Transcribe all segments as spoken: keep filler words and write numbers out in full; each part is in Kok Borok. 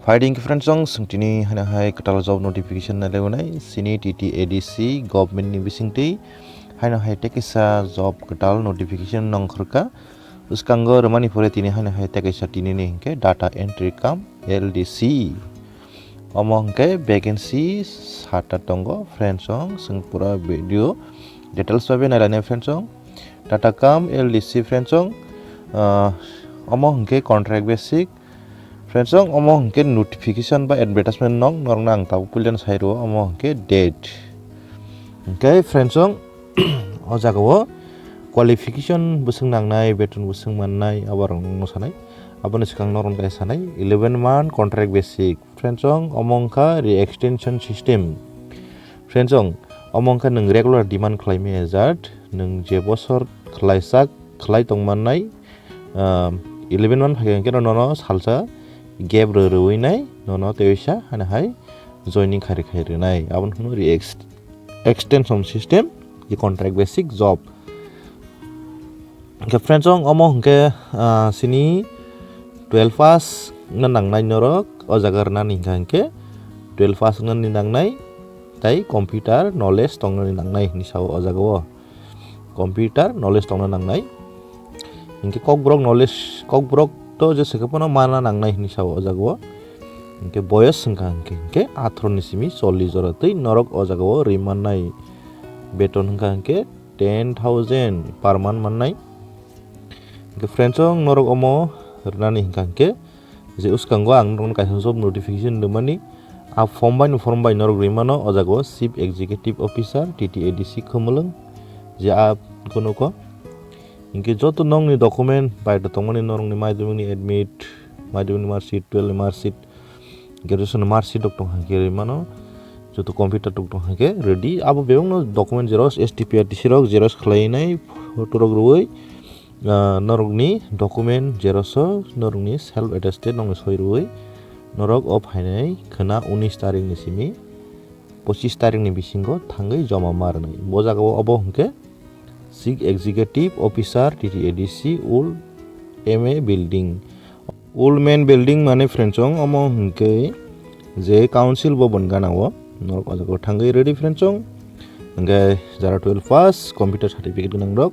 Phaidi hwnkhe friends, chwng tini haino hai kwtal job notification nailaibonai chini T T A D C government ni bisingtwi haino hai tei kaisa job kwtal notification nongkhorkha. Bwskango rwmani pore tini haino hai tei kaisa tinini hwnkhe data entry cum L D C. Omo hwnkhe vacancy sata tongo friends, chwng pura video details bai nailani friends. Data cum L D C friends, ah, omo hwnkhe contract basic. Friends, omo hwnkhe notification ba advertisement nong norokno ang tabuk puilano sai rwo, omo hwnkhe date. Hwnkhe friends, o jagao qualification bwswk nangnai, beton bwswk mannai, abo rok nokno sanai. Aboni swkang norokno kaisa sanai, eleven month contract basic. Friends, omo wngkha re-extension system. Friends, omo wngkha nwng regular demand khlaimaya jat, nwng je bosor khlaijak, khlai tongmannai, ah, eleven month phaikhe hwnkhe nono salsa gap rw-, rwui nai, nono tei waisa haino hai joining khai rwkhai rwnai. Abono hwno re-ex-, extension system, je contract basic job. Hwnkhe friends, omo hwnkhe, ah, chini twelve pass wngna nangnai norok, o jaga rwnani hwnkha hwnkhe twelve pass wngnani nangnai, tei computer knowledge tongnani nangnai hinwi sao o jagao. Computer knowledge tongna nangnai. Hinkhe kokborok knowledge, kokborok to jesa khe phano mana nangnai hinwi sao o jagao. Hinkhe boyos wngkha hinkhe, hinkhe atharoh ni simi chollish jora twi norok o jagao ri mannai. Beton wngkha hinkhe ten thousand per month mannai. Hinkhe friends, norok omo rwnani hwnkha hinkhe, je uskango ang norokno kaisa job notification rwmani, a form bai no form bai norok rwi mano, o jaga o Chief Executive Officer, T T A D C Khumulwng, je a kono ko. Hinkhe joto nokni document bai da tongmani, norokni madhyamik ni admit, madhyamik ni marksheet, twelve ni marksheet, graduation ni marksheet rok tong kha khe rwi mano, joto computer rok tong kha khe ready. Abo bebak no document xerox, S T P R T C rok xerox khlai nai, photo rok rwui, ah, norokni document xerox o norokni self attested nokni soi rwui norok o phainai khwna unis tarik ni simi pochis tarik ni bisingo thangwi joma ma rwnai. Bo jaga o obo hwnkhe Chief Executive Officer T T A D C Old M A Building. Old Man Building mane friends, omo hwnkhe je council bhaban gana o norok o jaga o thangwi ready friends. Hwnkhe jara twelve pass, computer certificate gwnang rok,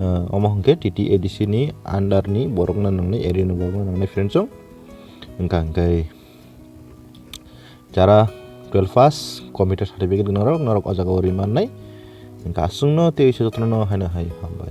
ah, omo hwnkhe T T A D C ni under ni borok no nangnai, area ni borok no nangnai friends. Hwnkha hwnkhe jara twelve pass, computer certificate gwnang rok norok o jaga o ri mannai. Hwnkha aswk no tei jotono no haino hai hambai.